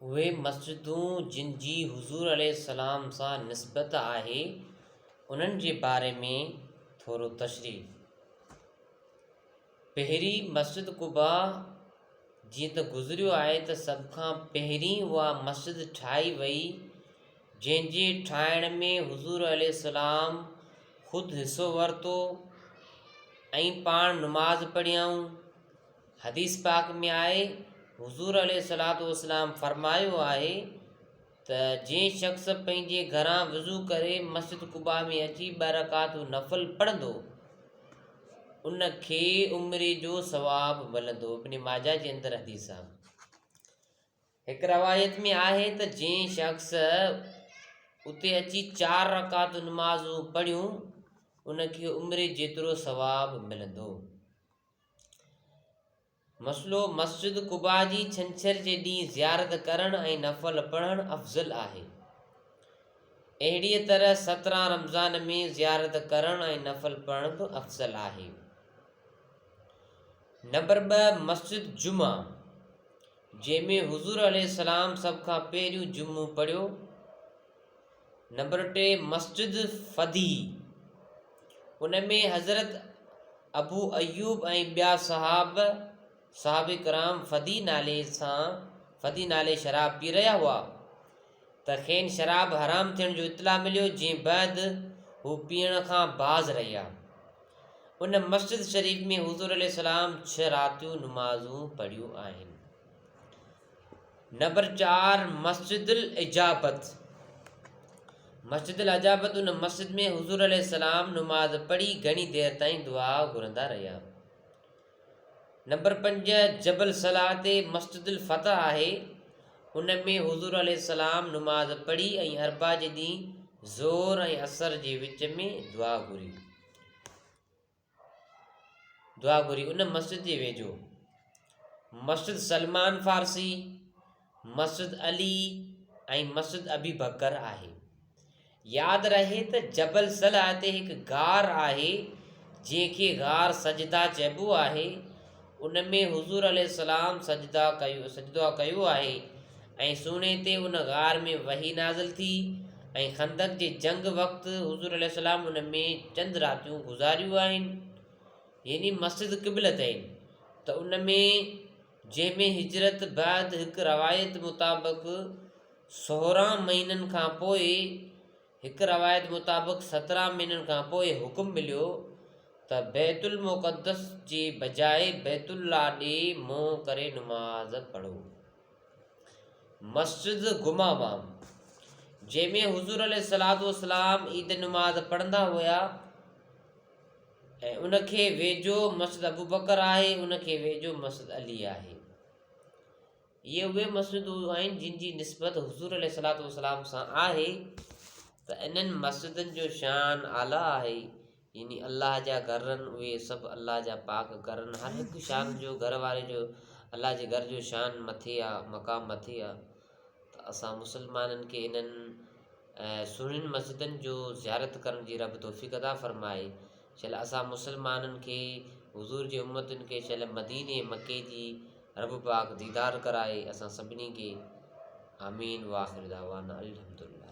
اهي مسجدون جن جي حضور عليه السلام سان نسبت آهي انهن جي باري ۾ ٿورو تشريح. پهرين مسجد قباء جيئن ته گذريو آهي ته سڀ کان پهرين اها مسجد ٺاهي وئي جنهن جي ٺاهڻ ۾ حضور عليه السلام خود حصو ورتو ۽ پاڻ نماز پڙهيائون. حديث پاڪ ۾ آهي، حضور عليه الصلوة والسلام فرمايو آهي ته جنهن شخص پنهنجي گهران وضو ڪري مسجد قباء ۾ اچي ٻه رڪعتون نفل پڙهندو ان کي عمري جو ثواب ملندو ابن ماجه جي اندر حديث آهي. هڪ روايت ۾ آهي ته جنهن شخص اتي اچي چار رڪعتون نمازون پڙهيون ان کي عمري جيترو ثواب ملندو. مسئلو، مسجد قباء جي ڇنڇر جي ڏينهن زيارت ڪرڻ ۽ نفل پڙهڻ افضل آهي. اهڙيء طرح 17 رمضان ۾ زيارت ڪرڻ ۽ نفل پڙهڻ به افضل آهي. نمبر 2، مسجد جمعه، جنهن ۾ حضور عليه السلام سڀ کان پهريون جمعو پڙهيو. نمبر 3، مسجد فدي، ان ۾ حضرت ابو ايوب ۽ ٻيا صحابه ڪرام فدي نالي سان فدي نالي شراب پي رهيا هئا ته کين شراب حرام ٿيڻ جو اطلاع مليو جنهن بعد هو پيئڻ کان باز رهيا. ان مسجد شريف ۾ حضور عليه السلام 6 راتيون نمازون پڙهيون آهن. نمبر 4، مسجد الاجابت، مسجد الاجابت ان مسجد ۾ حضور عليه السلام نماز پڙهي گهڻي دير تائين دعا گهرندا رهيا. نمبر 5، جبل صلاح تي مسجد الفتح آهي ان ۾ حضور عليه السلام نماز پڙهي ۽ اربع جي ڏينهن ظهر ۽ عصر جي وچ ۾ دعا گهري. دعا گهري ان مسجد جي ويجهو مسجد سلمان فارسي، مسجد علي ۽ مسجد ابي بڪر آهي. ياد رهي ته جبل صلع تي هڪ غار آهي جنهن کي غار سجده چئبو آهي ان ۾ حضور عليه السلام سجده ڪيو سجدو ڪيو آهي ۽ سهڻي تي ان غار ۾ وحي نازل ٿي ۽ خندق جي جنگ وقت حضور عليه السلام ان ۾ چند راتيون گذاريون آهن يعني مسجد قبلتين ته ان ۾ جنهن ۾ هجرت بعد هڪ روايت مطابق 16 مهينن کان پوء هڪ روايت مطابق 17 مهينن کان پوء حڪم مليو ته بيت المقدس جي بجاء بيت الله ڏي منهن ڪري نماز پڙهو. مسجد غمامه، جنهن ۾ حضور عليه الصلوة والسلام عيد نماز پڙهندا هيا ۽ ان کي ويجهو مسجد ابوبڪر آهي ان کي ويجهو مسجد علي آهي. اهي اهي مسجدون آهن جن جي نسبت حضور عليه الصلوة والسلام سان آهي ته انهن مسجدن جو شان اعليٰ آهي. يعني الله جا گهرن اهي سڀ الله جا پاڪ گهرن هر هڪ شان جو گهر واري جو الله جي گهر جو شان مٿي آ مقام مٿي آ ته اسان مسلمانن کي انهن سهڻين مسجدن جو زيارت ڪرڻ جي رب توفيق عطا فرمائي شل اسان مسلمانن کي حضور جي امتن کي شل مديني مڪي جي رب پاڪ ديدار ڪرائي اسان سڀني کي آمين واخر دعوانا الحمدلله.